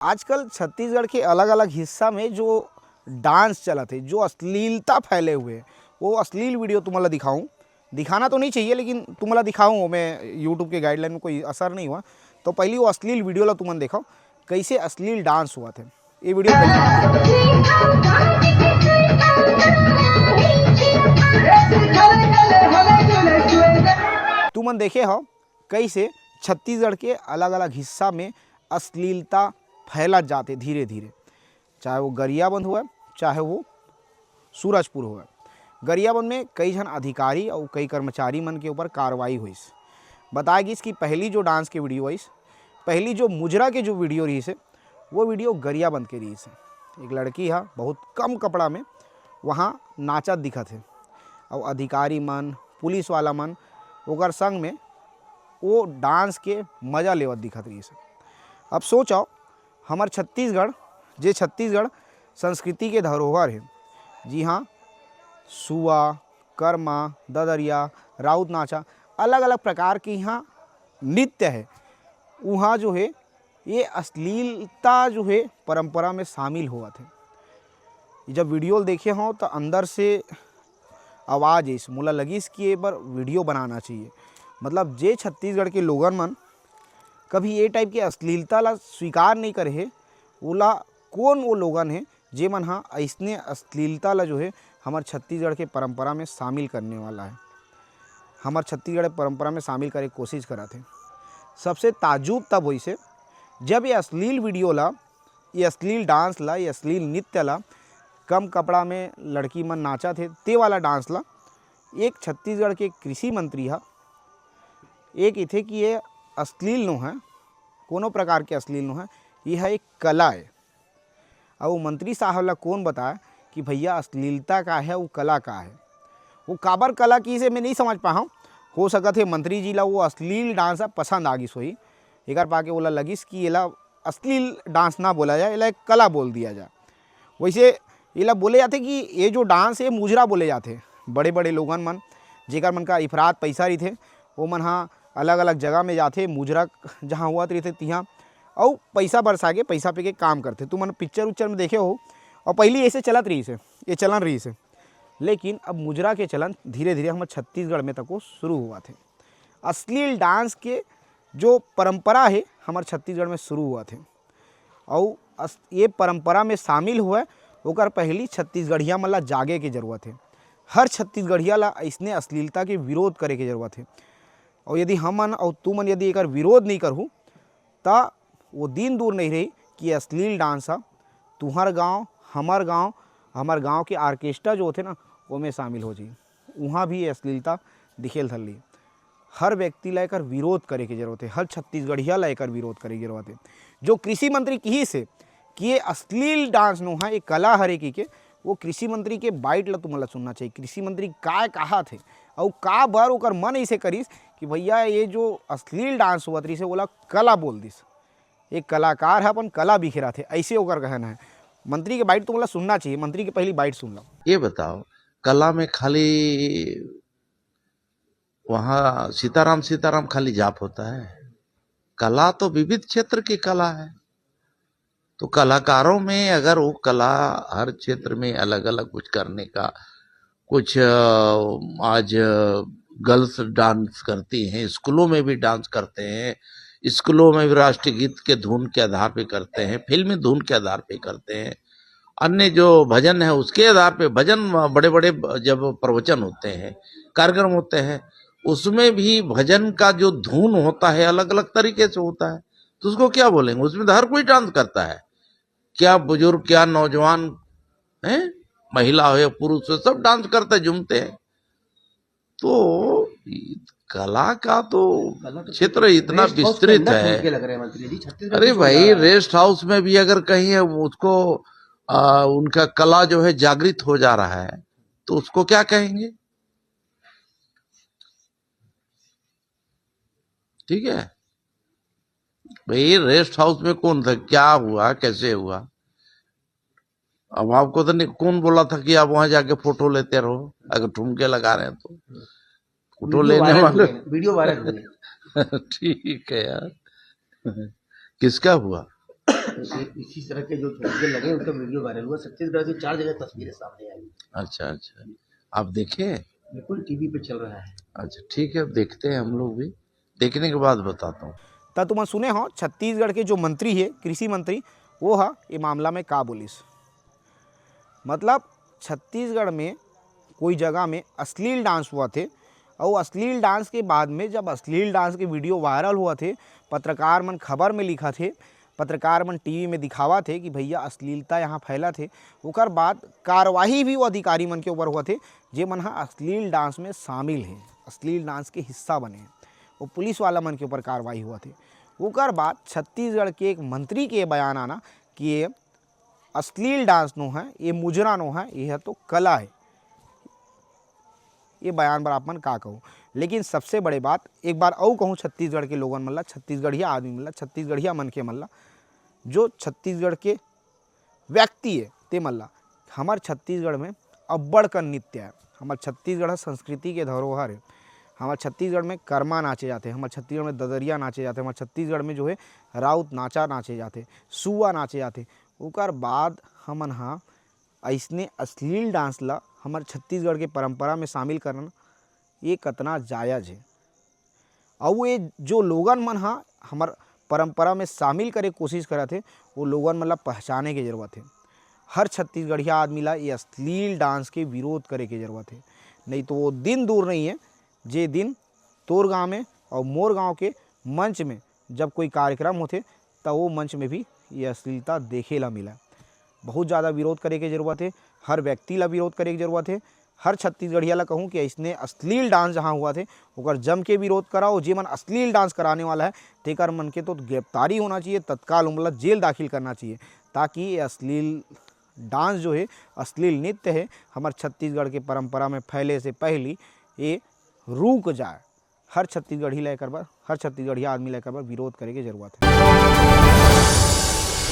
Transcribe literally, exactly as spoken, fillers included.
आजकल छत्तीसगढ़ के अलग-अलग हिस्सा में जो डांस चलत हे, जो अश्लीलता फैले हुए हे, वो अश्लील वीडियो तुमन ला दिखाऊं। दिखाना तो नहीं चाहिए, लेकिन तुमन ला दिखाऊं, ओमे YouTube के गाइडलाइन में कोई असर नहीं हुआ। तो पहली वो अश्लील वीडियो ला तुमन देखो, कैसे अश्लील डांस हुआ थे। ये वीडियो तुमन देखे हो, कैसे छत्तीसगढ़ के अलग-अलग हिस्सा में अश्लीलता फैलत जाथे धीरे-धीरे, चाहे वो गरियाबंद होवय, चाहे वो सूरजपुर होवय। गरियाबंद में कई झन अधिकारी अउ कई कर्मचारी मन के ऊपर कार्रवाई होइस। बताय गिस कि पहली जो डांस के वीडियो आइस, पहली जो मुजरा के जो वीडियो रहिस हे, वो वीडियो गरियाबंद के रहिस हे। एक लड़की ह बहुत कम कपड़ा में वहाँ नाचत दिखत हे, अउ अधिकारी मन, पुलिस वाला मन ओकर संग में वो डांस के मजा लेवत दिखत रहिस हे। अब सोचव, हमर छत्तीसगढ़, जे छत्तीसगढ़ संस्कृति के धरोहर हे, जी हाँ, सुआ, करमा, ददरिया, राउत नाचा, अलग-अलग प्रकार के यहाँ नृत्य हे, उहाँ जो हे ये अश्लीलता जो हे परंपरा में शामिल होवत हे। जब वीडियो ल देखे हों त अंदर से आवाज आइस, मोला लगिस कि ये बर वीडियो बनाना चाहिए। मतलब जे छत्तीसगढ़ के लोगन मन कभी ये टाइप के अश्लीलता ला स्वीकार नहीं करे हे, ओला कोन वो लोगन हे जेमन ह अइसने अश्लीलता ला जो हे हमर छत्तीसगढ़ के परंपरा में शामिल करने वाला हे, हमर छत्तीसगढ़ परंपरा में शामिल करे के कोशिश करत हे। सबसे ताजुब तब होइस हे जब ये अश्लील वीडियो ला, ये अश्लील डांस ला, ये अश्लील नृत्य ला, कम कपड़ा में लड़की मन नाचत हे ते वाला डांस ला एक छत्तीसगढ़ के कृषि मंत्री ह ये कहिथे कि ये अश्लील नो हे, कोनो प्रकार के अश्लील नो हे, ये ह एक कला ए। अउ मंत्री साहब ला कोन बताय कि भैया अश्लीलता का हे अउ कला का हे? वो काबर कला किहिस हे मैं नहीं समझ पाहूँ। हो सकत हे मंत्री जी ला वो अश्लील डांस ह पसंद आ गिस होही, एकर पाके ओला लगिस कि एला अश्लील डांस ना बोला जाए, एला एक कला बोल दिया जाए। वैसे एला बोले जाथे कि ये जो डांस हे मुजरा बोले जाथे। बड़े बड़े लोगन मन जेकर मन का इफरात पैसा रहिथे, वो मन हा अलग अलग जगह में जाथे, मुजरा जहाँ होवत रहिथे तिहाँ, अउ पैसा बरसा के पैसा पे के काम करथे। तुमन पिक्चर उच्चर में देखे हो, और पहली ऐसे चलत रहिस हे, ये चलन रहिस हे, लेकिन अब मुजरा के चलन धीरे धीरे हमर छत्तीसगढ़ में तको शुरू होवत हे। अश्लील डांस के जो परंपरा हे हमर छत्तीसगढ़ में शुरू होवत हे, अउ अस-, ये परंपरा में शामिल होवय ओकर पहली छत्तीसगढ़िया मन ला जागे के जरूरत हे। हर छत्तीसगढ़िया ला अइसने अश्लीलता के विरोध करे के जरूरत हे। अउ यदि हमन अउ तुमन यदि एकर विरोध नहीं करहू, त वो दिन दूर नहीं रही कि अश्लील डांस ह तुहर गांव, हमर गांव, हमर गांव के ऑर्केस्ट्रा जो होथे ना, ओमे शामिल हो जाही। उहाँ भी ये अश्लीलता दिखेल धर ली। हर व्यक्ति ला एकर विरोध करे के जरूरत हे, हर छत्तीसगढ़िया ला एकर विरोध करे के जरूरत हे। जो कृषि मंत्री किहिस हे कि ये अश्लील डांस नो हे, ये कला हरे कहिके, वो कृषि मंत्री के बाइट ला तुमन ला सुनना चाहिए। कृषि मंत्री काय कहात हे अउ का बर ओकर मन ऐसे करिस कि भैया ये जो अश्लील डांस होवत रहिस हे, ओला कला बोल दिस। एक कलाकार ह अपन कला बिखराथे, ऐसे ओकर कहना है। मंत्री के बाइट तुमन ला सुनना चाहिए, मंत्री के पहली बाइट सुन लो। ये बताओ, कला में खाली वहाँ सीताराम, सीताराम खाली जाप होता है? कला तो विविध क्षेत्र की कला है। तो कलाकारों में अगर वो कला हर क्षेत्र में अलग-अलग कुछ करने का, कुछ, अ, आज गर्ल्स डांस करती हैं, स्कूलों में भी डांस करते हैं, स्कूलों में भी राष्ट्रीय गीत के धुन के आधार पे करते हैं, फिल्मी धुन के आधार पे करते हैं, अन्य जो भजन है उसके आधार पे, भजन बड़े-बड़े जब प्रवचन होते हैं, कार्यक्रम होते हैं, उसमें भी भजन का जो धुन होता है अलग-अलग तरीके से होता है, तो उसको क्या बोलेंगे? उसमें तो हर कोई डांस करता है, क्या बुजुर्ग, क्या नौजवान, हैं, महिला हो या पुरुष हो, सब डांस करते हैं, झूमते हैं। तो इ-, कला का तो कला तो क्षेत्र इतना रेस्ट हाउस के विस्तृत अंदर है। घुस के लग रहे हैं मंत्री जी, छत्तीसगढ़ अरे की भाई, सुंदर है। रेस्ट हाउस में भी अगर कहीं है, उसको, आ, उनका कला जो है जागृत हो जा रहा है, तो उसको क्या कहेंगे? ठीक है भाई, रेस्ट हाउस में कौन था, क्या हुआ, कैसे हुआ? अब आपको तो नहीं, कौन बोला था कि आप वहां जाके फोटो लेते रहो अगर ठुमके लगा रहे हैं तो? फोटो वीडियो लेने वायरल वाले हुए हैं, वीडियो वायरल हुए हैं। ठीक है यार, किसका हुआ? इसी तरह के जो वीडियो लगे, उनका वीडियो वायरल हुआ। छत्तीसगढ़ की चार जगह तस्वीरें सामने आई। अच्छा, अच्छा, आप देखे? बिल्कुल, टीवी पे चल रहा है। अच्छा, ठीक है, अब देखते हैं हम लोग भी, देखने के बाद बताता हूँ। त तुमन सुने हो, छत्तीसगढ़ के जो मंत्री हे, कृषि मंत्री, वो ह ये मामला में का बोलिस। मतलब, छत्तीसगढ़ में कोई जगह में अश्लील डांस हुआ थे, और अश्लील डांस के बाद में, जब अश्लील डांस के वीडियो वायरल हुआ थे, पत्रकार मन खबर में लिखा थे, पत्रकार मन टीवी में दिखावा थे कि भैया, अश्लीलता यहाँ फैला थे। ओकर बाद कार्रवाई भी वो अधिकारी मन के ऊपर हुआ थे, जे मन ह अश्लील डांस में शामिल हे, अश्लील डांस के हिस्सा बने हे, वो पुलिस वाला मन के ऊपर कार्रवाई हुआ थे। ओकर बाद छत्तीसगढ़ के एक मंत्री के बयान आना कि ये अश्लील डांस नो है, ये मुजरा नो है, ये तो कला है। ये बयान बर आप मन का कहू, लेकिन सबसे बड़े बात, एक बार अउ कहूँ छत्तीसगढ़ के लोगन मन ला, छत्तीसगढ़िया आदमी मन ला, छत्तीसगढ़िया मनखे मन ला, जो छत्तीसगढ़ के व्यक्ति हे, ते मन ला, हमर छत्तीसगढ़ में अब्बड़ कन नृत्य हे। हमर छत्तीसगढ़ ह संस्कृति के धरोहर हे। हमर छत्तीसगढ़ में करमा नाचे जाथे, हमर छत्तीसगढ़ में ददरिया नाचे जाथे, हमर छत्तीसगढ़ में जो हे राउत नाचा नाचे जाथे, सुआ नाचे जाथे। ओकर बाद हमन ह अइसने अश्लील डांस ला हमर छत्तीसगढ़ के परंपरा में शामिल करना, ये कतना जायज हे? अउ ये जो लोगन मन ह हमर परंपरा में शामिल करे के कोशिश करत हे, वो लोगन मन ला पहचाने के जरूरत हे। हर छत्तीसगढ़िया आदमी ला ये अश्लील डांस के विरोध करे के जरूरत हे, नहीं तो वो दिन दूर नहीं हे, जे दिन तोर गांव में और मोर गांव के मंच में जब कोई कार्यक्रम होथे, त वो मंच में भी ये अश्लीलता देखे ला मिला। बहुत ज़्यादा विरोध करे के जरूरत हे, हर व्यक्ति ला विरोध करे के जरूरत हे। हर छत्तीसगढ़िया ला कहूँ कि अइसने अश्लील डांस जहाँ हुआ थे, ओकर जम के विरोध कराओ। जे मन अश्लील डांस कराने वाला है, तेकर मन के तो गिरफ्तारी होना चाहिए, तत्काल उमन ला जेल दाखिल करना चाहिए, ताकि ये अश्लील डांस जो है, अश्लील नृत्य है, हमर छत्तीसगढ़ के परंपरा में फैले से पहली ये रुक जाए। हर छत्तीसगढ़ी ला एकर बर, हर छत्तीसगढ़िया आदमी ला एकर बर विरोध करे के जरूरत है।